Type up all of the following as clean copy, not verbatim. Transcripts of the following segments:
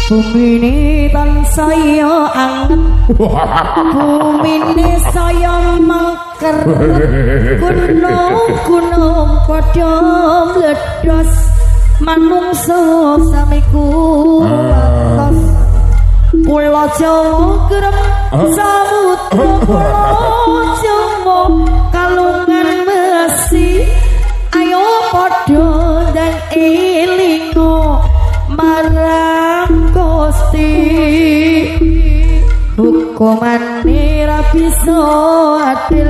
Bumine tansaya anget, bumine saya mengker, gunung-gunung padha mledos, manungsa sami kuwatos. Pulo Jawa kerep samudra, Pulo Jawa kalungan besi. Ayo padha ndang elingo marang Gusti. Hukumane ra bisa adil,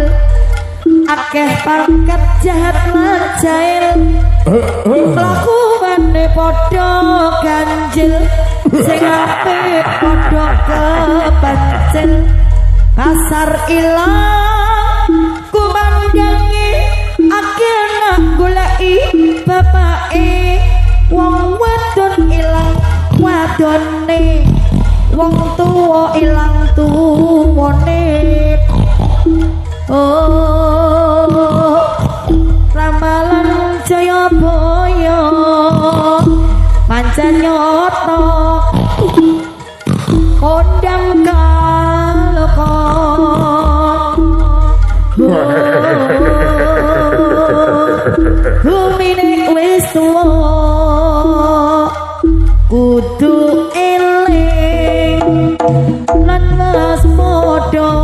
akeh pangkat jahat lan jail, mlakuane padha ganjil, sing apik padha kepencil. Pasar ilang kumandangi, akeh nak goleki bapake. Wong wadon ilang wadone, wong tuwa ilang tuwane. Oh, ramalan Jayabaya pancen nyata kondang kaloko. Bumine wis tuwa kudu eling lan waspada.